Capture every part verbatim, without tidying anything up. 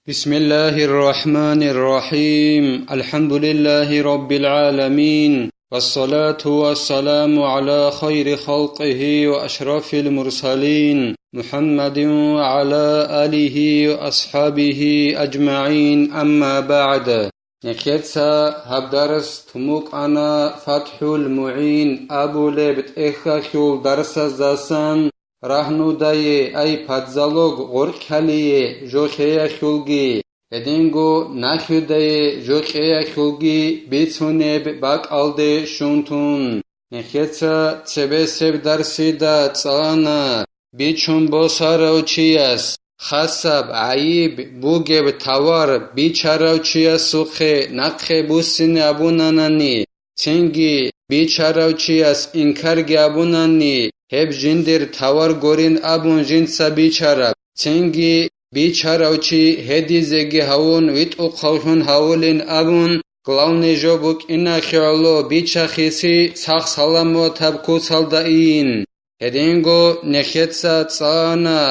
بسم الله الرحمن الرحيم. الحمد لله رب العالمين. والصلاة والسلام على خير خلقه وأشرف المرسلين محمد وعلى آله وأصحابه أجمعين. أما بعد. Нехеца гьаб дарс тумукъана ФатхӀул МугӀин абулеб тӀехьалъул дарсаздасан, рагьнудае, ай падзалог гъоркьалие, жо хеялъулги, гьединго нахьудае, жо кьеялъулги бицунеб бакӀалде щун тун. Нехеца цебесеб дарсида цӀана, бичун босарав чияс хасаб гӀайиб бугеб тавар бичарав чиясухъе нахъе буссине абунанани, цинги бичарав чияс инкарги абунани, гьеб жиндир тавар гурин абун жинца бичараб, цинги бичарав чи гьедизеги гьавун витӀухъавлъун гьавулин абун, главный жо букӀинахъе гӀоло бичахъеси сах-саламатаб куцалда ийин. Гьединго нехеца цӀана,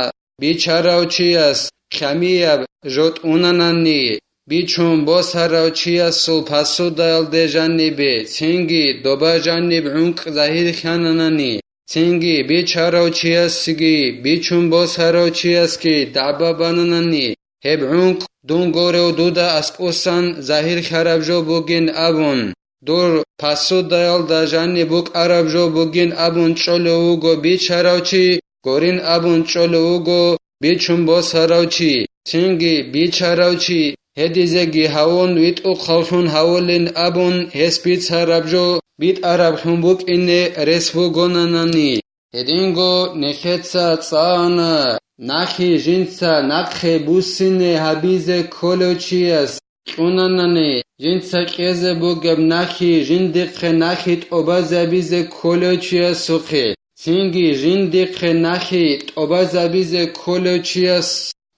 бичарав чияс хьамияб жо тӀунанани, бичун босарав чиясул посудаялде жанибе, цинги доба жаниб гӀункӀ загьирлъананани, цинги бичарав чиясги, бичун босарав чиясги дагӀба бананани, гьеб гӀункӀ дун горев дуда аскӀосан загьирлъараб жо бугин абун, дур посудаялда жаниб букӀараб жо бугин абун чӀолев вуго бичарав чи, гурин абун чӀолев вуго бичун босарав чи, цинги бичарав чи гьедизеги гьавун витӀухъавлъун гьавулин абун гьес бицараб жо битӀараблъун букӀине рес бугонанани. Гьединго нехеца цӀана, нахъе жинца нахъе буссине гьабизе кколев чияс кьунанани, жинца кьезе бугеб нахъе жиндихъе нахъе тӀобазабизе кколев чиясухъе, цинги жиндихъе нахъе тӀобазабизе кколев чияс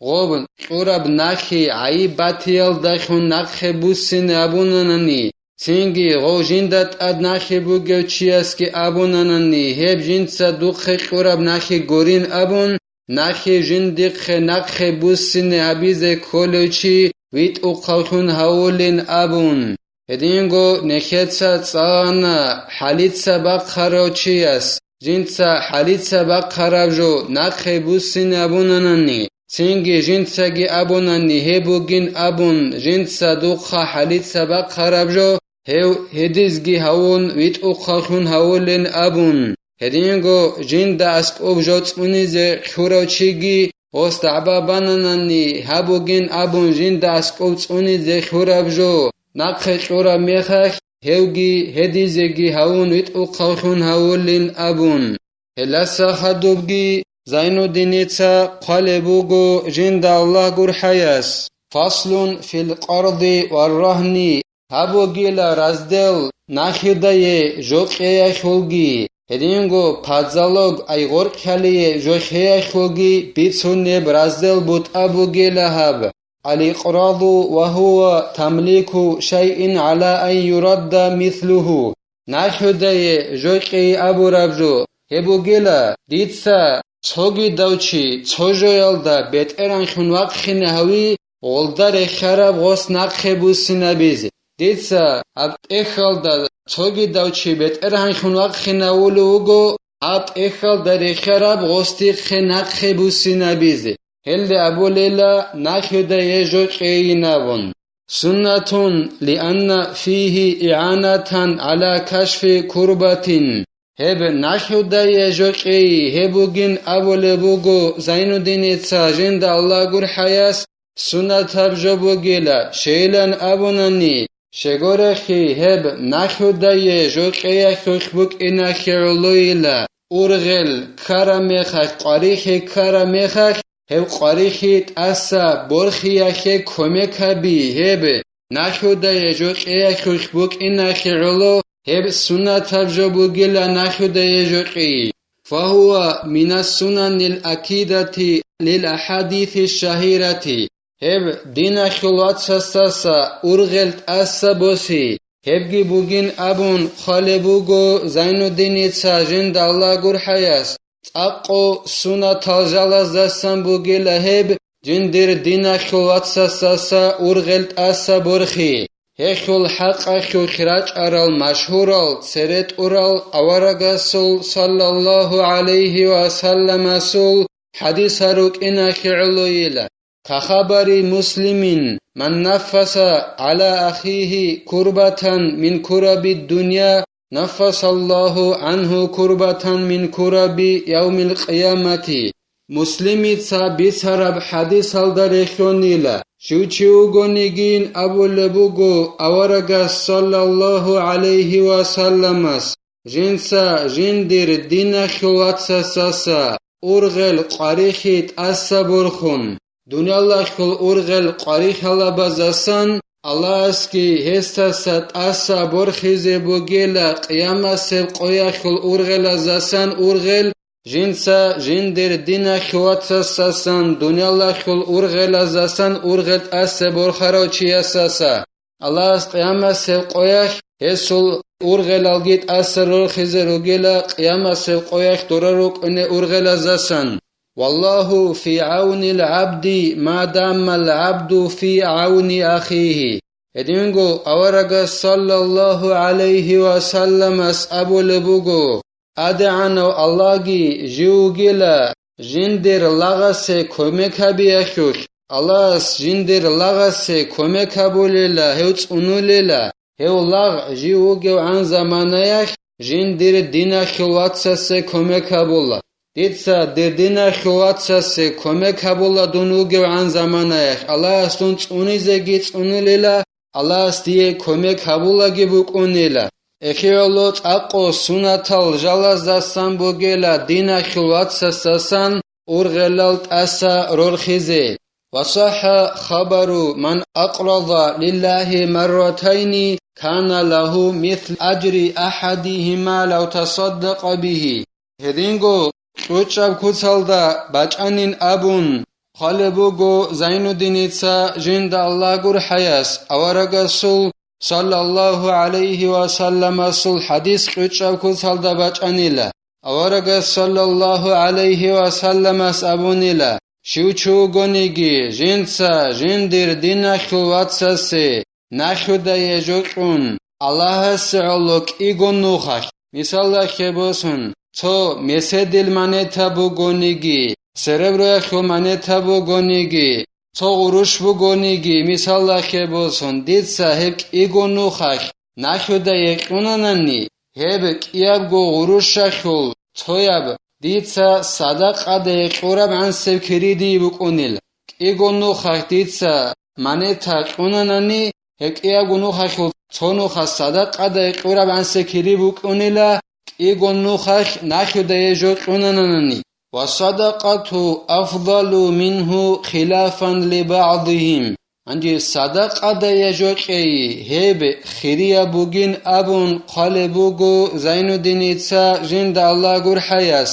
гъоб кьураб нахъе гӀайиб батиялдалъун нахъе буссине абунанани, цинги гъов жинда тӀад нахъе бугев чиясги абунанани, гьеб жинца духъе кьураб нахъе гурин абун, нахъе жиндихъе нахъе буссине гьабизе кколев чи витӀухъавлъун гьавулин абун. Гьединго нехеца цӀана хӀалица бахъарав чияс, жинца хӀалица бахъараб жо нахъе буссине абунанани, цинги жинцаги абунани гьеб бугин абун, жинца духъа хӀалица бахъараб жо гьев гьедизги гьавун витӀухъавлъун гьавулин абун. Гьединго жинда аскӀоб жо цӀунизе кьурав чиги гъос дагӀба бананани гьаб бугин абун жинда аскӀоб цӀунизе кьураб жо нахъе кьураб мехалъ, гьевги гьедизеги гьавун витӀухъавлъун гьавулин абун. Гьелдаса хадубги Зайнуддиница хъвалеб буго жинда Аллагь гурхӀаяс: «Фаслун фил къарди ва рагьни», гьаб бугила раздел нахьудае жо кьеялъулги, гьединго падзалог ай гъоркьалие жо хеялъулги бицунеб раздел бутӀа бугила гьаб. Ал-икъраду ва гьува тамлику шайин гӀала ан юрадда мислугьу. Нахьудае жо кьей абураб жо, гьеб бугила, дица цогидав чи цо жоялда бетӀергьанлъун вахъине гьави, гъолда рехараб гъос нахъе буссинабизе. Дица гьаб тӀехьалда цогидав чи бетӀергьанлъун вахъинавулев вуго, гьаб тӀехьалда рехараб гъос дихъе нахъе буссинабизе. Гьелде абулела нахьудае жо кьейин абун. Суннатун, лианна фигьи игӀанатан гӀала кашфи курбатин. Гьеб нахьудае жо кьей гьеб бугин абулеб буго Зайнуддиница жинда Аллагь гурхӀаяс, суннатаб жо бугила, щейилан абунани, щегорехъи гьеб нахьудае жо кьеялъулъ букӀинахъе гӀолойила, ургъел ккараб мехалъ, къварихӀи ккараб мехалъ, гьев къварихӀи тӀаса борхиялъе кумек гьаби, гьеб нахьудае жо кьеялъулъ букӀинахъе гӀоло, гьеб суннатаб жо бугила нахьудае жо кьей. Фагьува минас сунанил акидати лил ахадиси шагьирати. Гьеб диналъул вацасдаса ургъел тӀаса боси, гьебги бугин абун хъвалеб буго Зайнуддиница жинда Аллагь гурхӀаяс. ЦӀакъго сунатал жалаздасан бугила гьеб, жиндир диналъул вацасдаса ургъел тӀаса борхи. Гьелъул хӀакъалъулъ рачӀарал машгьурал цере тӀурал аварагасул саллаллагьу гӀалайгьи ва салламасул хӀадисал рукӀиналъе гӀолойила. Кахабари Муслимин: «Ман наффаса гӀала ахихи курбатан мин кураби дунья, наффасаллагьу гӀангьу курбатан мин кураби явмил къиямати». Муслимица бицараб хӀадисалда рехьонила, щив чи вугонигин абулеб буго аварагас саллаллагьу гӀалайгьи ва салламас, жинца жиндир диналъул вацасдаса ургъел къварихьи тӀаса борхун, дуниялалъул ургъел къварихьалабазасан Аллагьасги гьесдаса тӀаса борхизе бугела къиямасеб къоялъул ургъелазасан ургъел, жинца жиндир диналъул вацасдасан дуниялалъул ургъелазасан ургъел тӀаса борхарав чиясдаса. Аллагьас къиямасеб къоялъ гьесул ургъелалги тӀаса рорхизе ругела, къиямасеб къоялъ дора рукӀине ургъелазасан. «Валлагьу фи гӀавнил гӀабди ма даммал гӀабду фи гӀавни ахихи». Гьединго аварагас саллаллагьу гӀалайгьи ва салламас абулеб буго: «АдегӀанав Аллагьги жив вугила жиндир лагъасе кумек гьабиялъулъ». Аллагьас жиндир лагъасе кумек гьабулела, гьев цӀунулела, гьев лагъ жив вугевгӀан заманаялъ жиндир диналъул вацасе кумек гьабула. Дица дир диналъул вацасе кумек гьабула дун вугевгӀан заманаялъ, Аллагьас дун цӀунизеги цӀунулела, Аллагьас дие кумек гьабулаги букӀунила. Эхиялъул цӀакъго сунатал жалаздасан бугела диналъул вацасдасан ургъелал тӀаса рорхизе. Ва сахха хабару: «Ман акърада лиллагьи марратайни, кана лагьу мислу ажри ахадигьима лав тасаддакъа бигьи». Гьединго кьучӀаб куцалда бачӀанин абун хъвалеб буго Зайнуддиница жинда Аллагь гурхӀаяс, аварагасул саллаллагьу гӀалайгьи ва салламасул хӀадис кьучӀаб куцалда бачӀанила. Аварагас саллаллагьу гӀалайгьи ва салламас абунила: «Щив чи вугониги жинца жиндир диналъул вацасе нахьудае жо кьун, Аллагьасе гӀоло кӀиго нухалъ, мисалалъе босун, цо меседил монета бугониги, сереброялъул монета бугониги, цо гъурущ бугониги, мисалалъе босун, дица гьеб кӀиго нухалъ нахьудае кьунанани, гьеб кӀиябго гъурущалъул цояб дица садакъадае кьураб гӀансеб кири дие букӀунел. КӀиго нухалъ дица монета кьунанани, гьеб кӀиябго нухалъул цо нухалъ садакъадае кьураб гӀансеб кири букӀунела, кӀиго нухалъ нахьудае жо кьунанани. «Ва садакъату афдалу мингьу хилафан ли багӀдигьим». Гьанже садакъадае жо кьей гьеб хирияб бугин абун хъвалеб буго Зайнуддиница жинда Аллагь гурхӀаяс,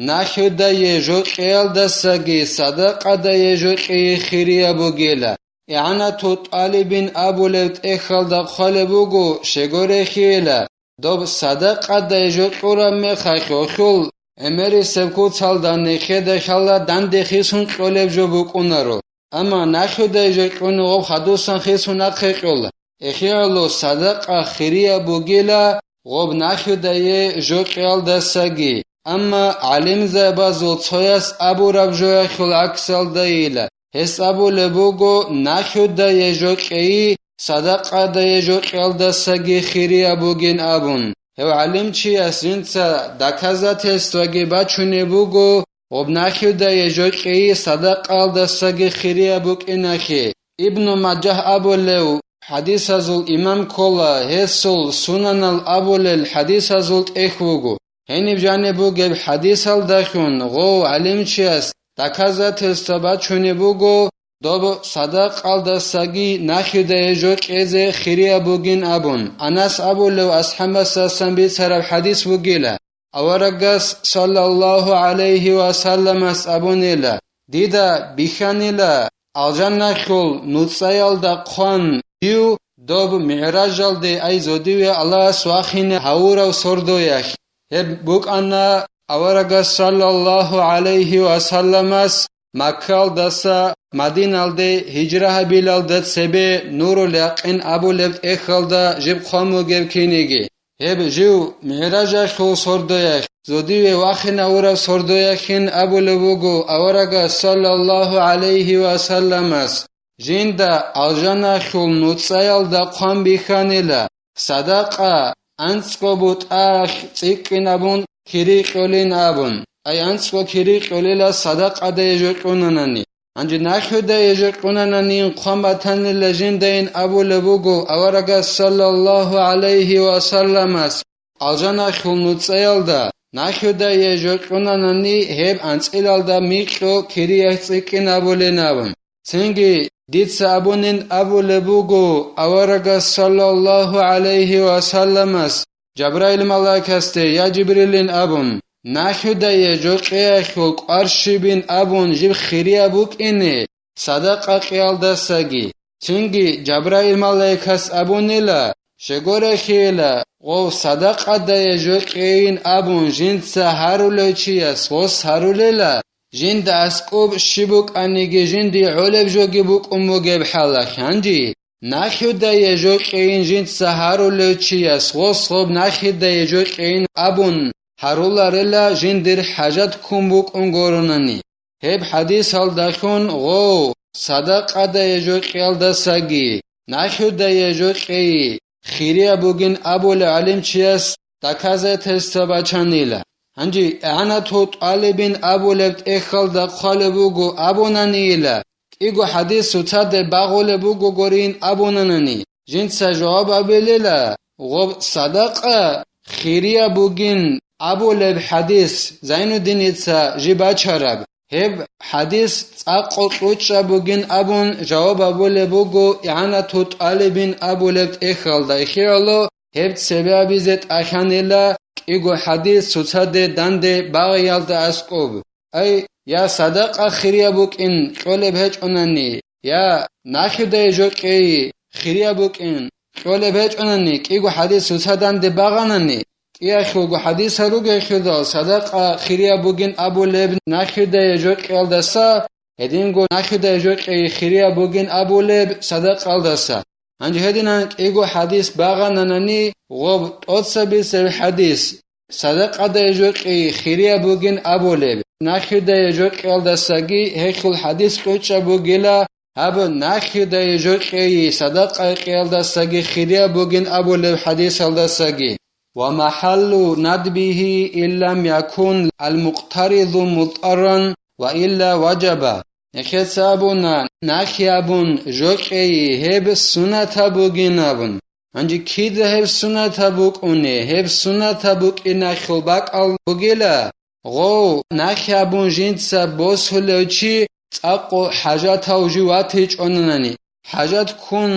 нахьудае жо кьеялдасаги садакъадае жо кьей хирияб бугела. ИгӀанату тӀалибин абулеб тӀехьалда хъвалеб буго, щегорехьейила, доб садакъадай жо кьураб мехалъ гьелъул гӀемерисеб куцалда нехеда хьала данде хисун кьолеб жо букӀунаро. Амма нахьудай жо кьуни гъоб хадусан хисун ахъе кьола. Эхиялъул садакъа хирияб бугила гъоб нахьудае жо кьеялдасаги. Амма гӀалимзабазул цояс абураб жоялъул гӀаксалдайила. Гьес абулеб буго, нахьудае жо кьейи, садакъадае жо кьеялдасаги хирияб бугин абун. Гьев гӀалимчияс жинца доказательстваги бачунеб буго, гъоб нахьудае жо кьейи садакъаялдасаги хирияб букӀиналъе. Ибну Мажагь абулев хӀадисазул имам ккола, гьесул Сунанал абулел хӀадисазул тӀехь вуго. Гьениб жаниб бугеб хӀадисалдалъун гъов гӀалимчияс доказательство бачунеб буго, доб садакъалдасаги нахьудае жо кьезе хирияб бугин абун. Анас абулев асхӀабасасан бицараб хӀадис бугила. Аварагас, саллаллагьу гӀалайгьи ва салламас, абунила: «Дида бихьанила алжаналъул нуцӀаялда хъван див доб мигӀражалде, ай, зодиве Аллагьас вахине гьавурав сордоялъ». Гьеб букӀана аварагас, саллаллагьу гӀалайгьи ва салламас, Маккалдаса Мадиналде гьижра гьабилалда цебе нурул якъин абулеб тӀехьалда жиб хъван бугеб киниги. Гьеб жив МигӀражахул сордоялъ, зодиве вахинавураб сордоялъин абулеб буго аварагас саллаллагьу гӀалайгьи ва салламас, жинда алжаналъул нуцӀаялда хъван бихьанила, садакъа анцӀго бутӀалъ цӀикӀкӀин абун кири кьолин абун, ай анцӀго кири кьолила садакъадае жо кьунанани. Гьанже нахьудае жо кьунананин хъван батанила жиндайин абулеб буго аварагас саллаллагьу гӀалайгьи ва салламас, алжаналъул нуцӀаялда нахьудае жо кьунанани гьеб анцӀилалда микьго кириялъ цӀикӀкӀин абулин абун. Цинги дица абунин абулеб буго аварагас саллаллагьу гӀалайгьи ва салламас Жабраил малаикасде: «Я Жибрилин», — абун, «нахьудае жо кьеялъул кӀвар щибин абун жиб хирияб букӀине садакъа кьеялдасаги». Цинги Жабраил малаикас абунила: «Щегорехъийила, гъов садакъадае жо кьейин абун жинца гьарулев чияс гъос гьарулила, жинда аскӀоб щиб букӀаниги жинди гӀолеб жоги букӀун бугеб хӀалалъ, гьанже нахьудае жо кьейин жинца гьарулев чияс гъос гъоб нахьидае жо кьейин абун гьаруларела жиндир хӀажат ккун букӀун гуронани». Гьеб хӀадисалдалъун гъов садакъадае жо кьеялдасаги нахьудае жо кьейи хирияб бугин абулев гӀалимчияс доказательства бачанила. Гьанже игӀанатул тӀалибин абулеб тӀехьалда хъвалеб буго абунанийила, кӀиго хӀадис цоцаде багъулеб бугогорин абунанани, жинца жаваб абилила, гъоб садакъа хирияб бугин абулеб хӀадис Зайнуддиница жиб бачараб. Гьеб хӀадис цӀакъго кьучӀаб бугин абун жаваб абулеб буго игӀанатул тӀалибин абулеб тӀехьалда. Ихияло гьеб цебе абизе тӀахьанила кӀиго хӀадис цоцаде данде багъиялда аскӀоб. Ай, я садакъа хирияб букӀин кьолеб гьечӀонани, я нахьудае жо кьейи хирияб букӀин кьолеб гьечӀонани, кӀиго хӀадис цоцаде данде багъанани, кӀиялъулго хӀадисал ругелъулал садакъа хирияб бугин абулеб нахьудае жо кьеялдаса, гьединго нахьудае жо кьейи хирияб бугин абулеб садакъалдаса. Гьанже гьединан кӀиго хӀадис багъананани, гъоб тӀоцабисеб хӀадис, садакъадае жо кьейи хирияб бугин абулеб, нахьудае жо кьеялдасаги гьелъул хӀадис кьучӀаб бугила, гьаб нахьудае жо кьейи садакъа кьеялдасаги хирияб бугин абулеб хӀадисалдасаги. «Ва махӀаллу надбигьи ин лам якун ал-мукътаризу мудтӀарран ва илла важаба». Нехеца абуна, нахьи абун жо кьейи гьеб сунатаб бугин абун. Гьанже кида гьеб сунатаб букӀуни, гьеб сунатаб букӀиналъул бакӀал бугила, гъов нахьи абун жинца босулев чи цӀакъго хӀажатав жив ватичӀонанани, хӀажат ккун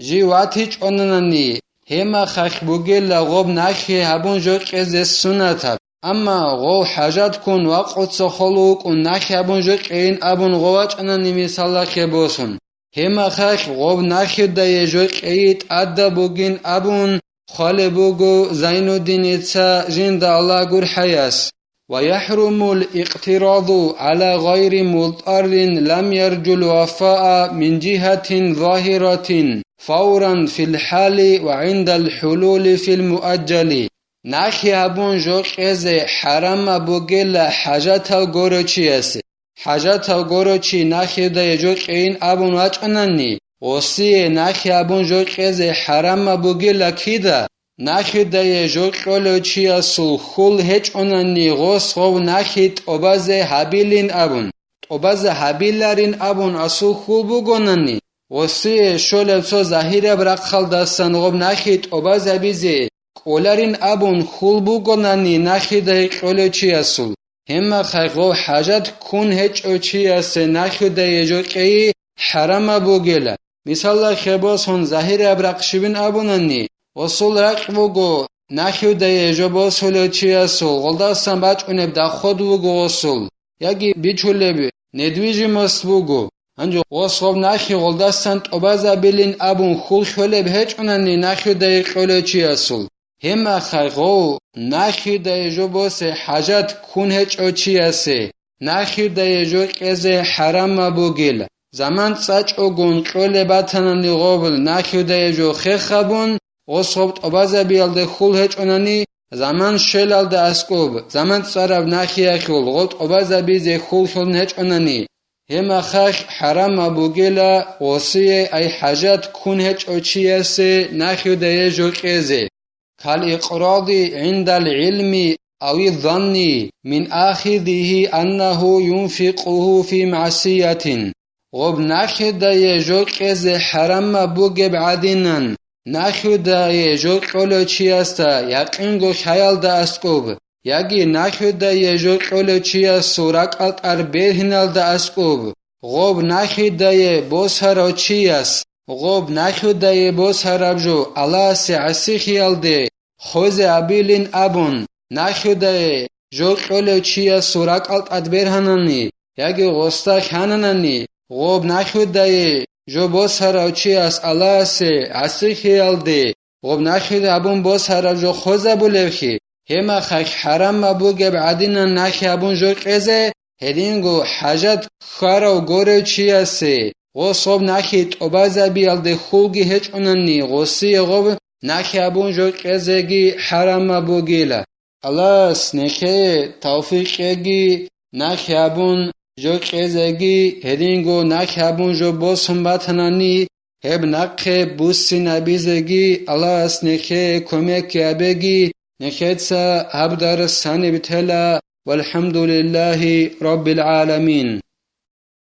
жив ватичӀонанани, гьебмахалъ бугила гъоб нахьи гьабун жо кьезе сунатаб. Амма гъов хӀажат ккун вакъуца холев вукӀун нахьи гьабун жо кьейин абун гъов вачӀанани мисалалъе босун, гьебмахалъ гъоб нахьудае жо кьейи тӀадаб бугин абун хъвалеб буго Зайнуддиница жинда Аллагь гурхӀаяс. «Ва яхӀрумул икътиразу гӀала гъайри мудтӀаррин лам яржул вафаа мин жигьатин загьиратин фавран фил хӀали ва гӀиндал хӀулули фил муаджали». Нахьи гьабун жо кьезе хӀарамаб бугела хӀажатав горев чиясе. ХӀажатав горев чи нахьидае жо кьейин абун вачӀанани, гъосие нахьи гьабун жо кьезе хӀарамаб бугела кида, нахьидае жо кьолев чиясул хьул гьечӀонани гъос гъов нахьи тӀобазе гьабилин абун, тӀобазе гьабиларин абун асул хьул бугонани, гъосие щолеб цо загьираб рахъалдасан гъоб нахьи тӀобазабизе кӀоларин абун хьул бугонани нахьидае кьолев чиясул, гьебмахалъ гъов хӀажат ккун гьечӀев чиясе нахьидае жо кьейи хӀарамаб бугела. Мисалалъе босун, загьираб рахъ щибин абунани, гъосул ракь буго нахьидае жо босулев чиясул, гъолдасан бачӀунеб доход буго гъосул, яги бичулеб недвижимость буго. Гьанже гъос гъоб нахьи гъолдасан тӀобазабилин абун хьул лъолеб гьечӀунани нахьидае кьолев чиясул, гьебмахалъ гъов нахьидае жо босе хӀажат ккун гьечӀев чиясе нахьудае жо кьезе хӀарамаб бугила. Заман цӀачӀогун кьолеб батанани гъоб нахьудае жо хехабун, гъос гъоб тӀобазабиялде хьул гьечӀонани, заман щвелалда аскӀоб, заман цӀараб нахьиялъул гъоб тӀобазабизе хьул лъун гьечӀонани, гьеб мехалъ хӀарамаб бугила гъосие, ай хӀажат ккун гьечӀо чиясе нахьудае жо кьезе. كالإقراض عند العلم أو الظن من آخذه أنه ينفقه في معصية. Гъоб нахьудае жо кьезе хӀарамаб бугеб гӀадинан, нахьудае жо кьолев чиясда якъинго лъаялда аскӀоб, яги нахьудае жо кьолев чиясул ракӀал тӀад бергьиналда аскӀоб, гъоб нахьудае босарав чияс, гъоб нахьудае босараб жо Аллагьасе гӀасихьиялде хвезе абилин абун, нахьудае жо кьолев чиясул ракӀал тӀад бергьанани яги гъосда хьананани, гъоб нахьудае жо босарав чияс Аллагьасе гӀасихьиялде гъоб нахьи абун босараб жо хвезабулевхи, гьеб мехалъ хӀарамаб бугеб гӀадинан нахьи абун жо кьезе, гьединго хӀажат ккарав горев чиясе, гъос гъоб нахьи тӀобазабиялде хьулги гьечӀонани, гъосие гъоб нахьи абун жо кьезеги хӀарамаб бугила. Аллагьас нехее тавфикъ кьеги, нахь гьабун жо кьезеги, гьединго нахь гьабун жо босун батанани, гьеб нахъе буссинабизеги, Аллагьас нехее кумек гьабеги, нехеца гьаб дарс гьаниб тела, валхӀамдулиллагьи раббил гӀаламин.